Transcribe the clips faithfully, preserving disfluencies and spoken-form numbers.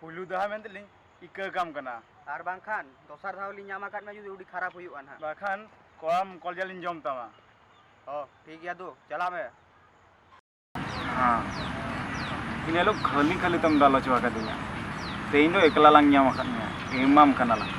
ᱯᱩᱭᱞᱩ ᱫᱷᱟᱣ ᱢᱮᱱᱛᱮ ᱞᱤᱧ ᱤᱠᱟᱹ ᱠᱟᱢ ᱠᱟᱱᱟ᱾ ᱟᱨ ᱵᱟᱝᱠᱷᱟᱱ ᱫᱚᱥᱟᱨ ᱫᱷᱟᱣ ᱞᱤᱧ ᱧᱟᱢ ᱟᱠᱟᱫ ᱢᱮ ᱡᱩᱫᱤ, ᱟᱹᱰᱤ ᱠᱷᱟᱨᱟᱯ ᱦᱩᱭᱩᱜᱼᱟ ᱱᱟᱦᱟᱜ᱾ ᱵᱟᱠᱷᱟᱱ ᱠᱚᱲᱟᱢ ᱠᱚᱞᱡᱟ ᱞᱤᱧ ᱡᱚᱢ ᱛᱟᱢᱟ᱾ ᱚ, ᱴᱷᱤᱠ ᱜᱮᱭᱟ ᱫᱩ, ᱪᱟᱞᱟᱜ ᱢᱮ᱾ ᱦᱮᱸ, ᱤᱱᱟᱹ ᱦᱤᱞᱳᱜ ᱠᱷᱟᱹᱞᱤ ᱠᱷᱟᱹᱞᱤ ᱛᱮᱢ ᱫᱟᱞ ᱦᱚᱪᱚ ᱟᱠᱟᱫᱤᱧᱟ᱾ ᱛᱮᱦᱮᱧ ᱫᱚ ᱮᱠᱞᱟ ᱞᱟᱝ ᱧᱟᱢ ᱟᱠᱟᱫ ᱢᱮᱭᱟ, ᱮᱢᱟᱢ ᱠᱟᱱᱟ ᱞᱟᱝ᱾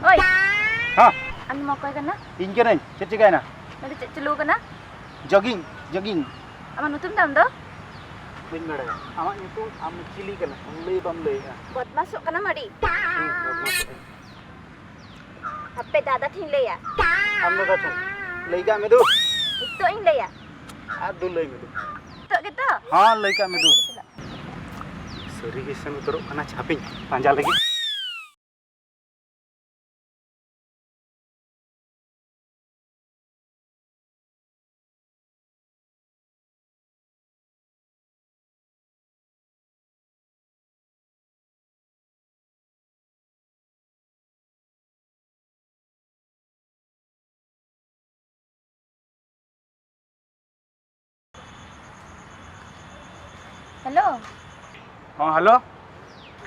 ᱳᱭ! ᱦᱮᱸ? ᱟᱢ ᱫᱚᱢ ᱚᱠᱚᱭ ᱠᱟᱱᱟ? ᱤᱧ ᱠᱟᱹᱱᱟᱹᱧ᱾ ᱪᱮᱫ ᱪᱤᱠᱟᱹᱭᱮᱱᱟ? ᱱᱚᱰᱮ ᱪᱮᱫ ᱪᱟᱹᱞᱩ ᱠᱟᱱᱟ? ᱡᱚᱜᱤᱝ, ᱡᱚᱜᱤᱝ᱾ ᱟᱢᱟᱜ ᱧᱩᱛᱩᱢ ᱛᱟᱢ ᱫᱚ? ᱵᱟᱹᱧ ᱵᱟᱲᱟᱭᱟ᱾ ᱟᱢᱟᱜ ᱧᱩᱛᱩᱢ ᱟᱢ ᱪᱤᱞᱤ ᱠᱟᱱᱟ? ᱞᱟᱹᱭ ᱵᱟᱢ ᱞᱟᱹᱭᱮᱜᱼᱟ᱾ ᱵᱚᱫᱢᱟᱥᱚᱜ ᱠᱟᱱᱟᱢ ᱟᱹᱰᱤ᱾ ᱦᱩᱸ, ᱵᱚᱫᱢᱟᱥᱚᱜ ᱠᱟᱱᱟ᱾ ᱦᱟᱯᱮ ᱫᱟᱫᱟ ᱴᱷᱮᱱ ᱞᱟᱹᱭᱟ᱾ ᱟᱢ ᱫᱟᱫᱟ ᱴᱷᱮᱱ? ᱞᱟᱹᱭ ᱠᱟᱜ ᱢᱮ ᱫᱩ᱾ ᱱᱤᱛᱚᱜ ᱤᱧ ᱞᱟᱹᱭᱟ᱾ ᱟᱨ ᱫᱩ ᱞᱟᱹᱭ ᱢᱮ ᱫᱩ᱾ ᱱᱤᱛᱚᱜ ᱜᱮᱛᱚ? ᱦᱚᱸ, ᱞᱟᱹᱭ ᱠᱟᱜ ᱢᱮ ᱫᱩ᱾ ᱥᱟᱹᱨᱤ ᱜᱮ ᱥᱮᱱ ᱩᱛᱟᱹᱨᱚᱜ ᱠᱟᱱᱟ, ᱪᱷᱟᱯᱤᱧ ᱯᱟᱸᱡᱟ ᱞᱟᱹᱜᱤᱫ᱾ ᱦᱮᱞᱳ᱾ ᱦᱚᱸ, ᱦᱮᱞᱳ᱾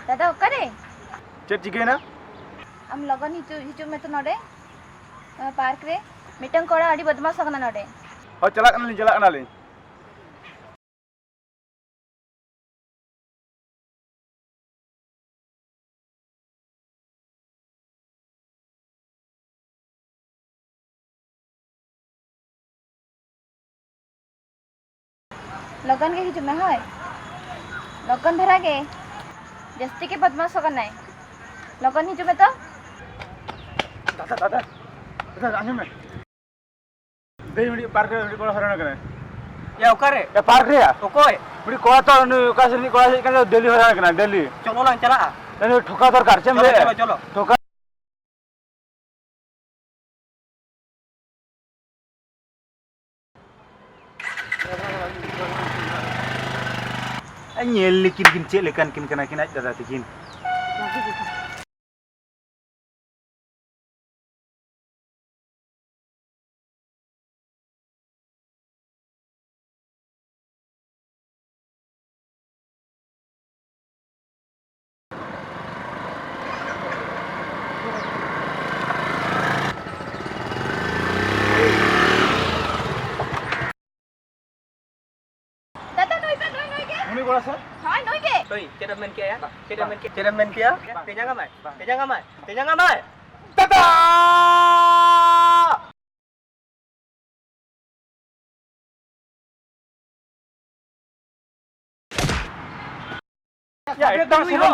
ᱫᱟᱫᱟ, ᱚᱠᱟᱨᱮ? ᱪᱮᱫ ᱪᱤᱠᱟᱹᱭᱮᱱᱟ? ᱟᱢ ᱞᱚᱜᱚᱱ ᱦᱤᱡᱩᱜ, ᱦᱤᱡᱩᱜ ᱢᱮ ᱛᱚ ᱱᱚᱰᱮ, ᱱᱚᱣᱟ ᱯᱟᱨᱠ ᱨᱮ᱾ ᱢᱤᱫᱴᱟᱝ ᱠᱚᱲᱟ ᱟᱹᱰᱤ ᱵᱚᱫᱢᱟᱥ ᱟᱠᱟᱱᱟ ᱱᱚᱰᱮ᱾ ᱦᱳᱭ, ᱪᱟᱞᱟᱜ ᱠᱟᱱᱟᱞᱤᱧ, ᱪᱟᱞᱟᱜ ᱠᱟᱱᱟᱞᱤᱧ᱾ ᱞᱚᱜᱚᱱ ᱜᱮ ᱦᱤᱡᱩᱜ ᱢᱮ, ᱦᱳᱭ᱾ ᱞᱚᱜᱚᱱ ᱫᱷᱟᱨᱟ ᱜᱮ᱾ ᱡᱟᱹᱥᱛᱤ ᱜᱮ ᱵᱚᱫᱢᱟᱥᱚᱜ ᱠᱟᱱᱟᱭ᱾ ᱞᱚᱜᱚᱱ ᱦᱤᱡᱩᱜ ᱢᱮ ᱛᱚ᱾ ᱫᱟᱫᱟ, ᱫᱟᱫᱟ, ᱫᱟᱫᱟ, ᱟᱸᱡᱚᱢ ᱢᱮ᱾ ᱫᱮᱭ, ᱢᱤᱫᱴᱤᱡ ᱯᱟᱨᱠ ᱨᱮ ᱢᱤᱫᱴᱤᱡ ᱠᱚᱲᱟ ᱦᱚᱭᱨᱟᱱ ᱠᱟᱱᱟᱭ᱾ ᱭᱟ, ᱚᱠᱟᱨᱮ? ᱮ, ᱯᱟᱨᱠ ᱨᱮᱭᱟ᱾ ᱚᱠᱚᱭ? ᱢᱤᱫᱴᱤᱡ ᱠᱚᱲᱟ ᱛᱚ, ᱩᱱᱤ ᱚᱠᱟ ᱥᱮᱫ ᱨᱤᱱᱤᱡ ᱠᱚᱲᱟ ᱦᱮᱡ ᱠᱟᱱᱟ, ᱰᱮᱞᱤ ᱦᱚᱭᱨᱟᱱ ᱠᱟᱱᱟ, ᱰᱮᱞᱤ᱾ ᱪᱚᱞᱚ ᱞᱟᱝ ᱪᱟᱞᱟᱜᱼᱟ᱾ ᱩᱱᱤ ᱴᱷᱚᱠᱟ ᱫᱚᱨᱠᱟᱨ, ᱪᱮᱫ ᱮᱢ ᱪᱚᱞᱚ, ᱞᱟᱹᱭᱮᱫᱼᱟ? ᱪᱚᱞᱚ, ᱪᱚᱞᱚ᱾ ᱴᱷᱚᱠᱟ᱾ ᱧᱮᱞ ᱞᱮᱠᱤᱱ ᱠᱤᱱ ᱪᱮᱫ ᱞᱮᱠᱟᱱ ᱠᱤᱱ ᱠᱟᱱᱟ ᱠᱤᱱ ᱟᱡ ᱫᱟᱫᱟ ᱛᱟᱹᱠᱤᱱ᱾ ᱫᱟᱫᱟ, ᱱᱩᱭ ᱯᱮ, ᱱᱩᱭ, ᱱᱩᱭ ᱜᱮ᱾ ᱩᱱᱤ ᱠᱚᱲᱟ ᱥᱮ? ᱦᱳᱭ, ᱱᱩᱭ ᱜᱮ᱾ ᱦᱳᱭ, ᱪᱮᱫ ᱮᱢ ᱢᱮᱱ ᱠᱮᱭᱟ? ᱪᱮᱫ ᱮᱢ ᱢᱮᱱ ᱠᱮᱭᱟ? ᱪᱮᱫ ᱮᱢ ᱢᱮᱱ ᱠᱮᱭᱟ? ᱛᱮᱧᱟᱝ ᱟᱢᱟᱭ, ᱛᱮᱧᱟᱝ ᱟᱢᱟᱭ, ᱛᱮᱧᱟᱝ ᱟᱢᱟᱭ᱾ ᱫᱟᱫᱟ! ᱭᱟ, ᱮᱴᱟᱜ ᱥᱮᱫ ᱨᱮᱱ